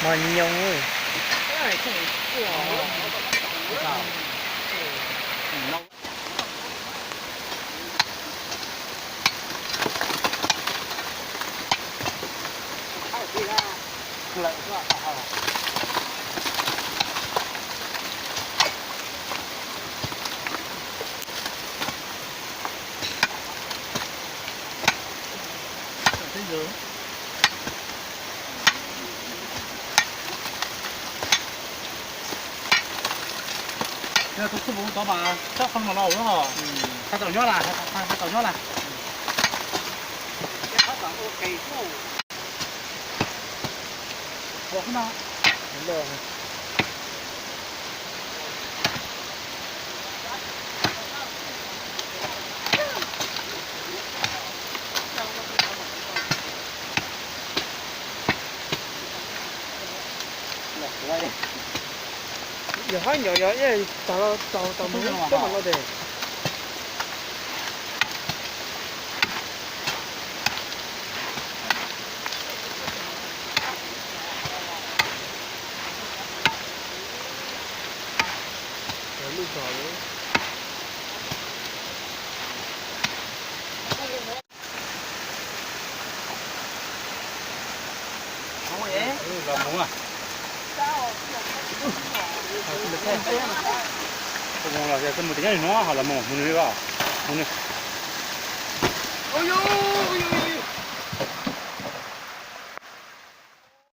Mos nyoos. Yog tus txuj mus tod mas tsob qhov no los lawm. Tau nyob las, tau nyob las. Yog hab nyom yog tag tau tau mus tsob mas no tes. Los mus, los yog mus tias nyob nim no ho los mus mus nws li os, mus nws.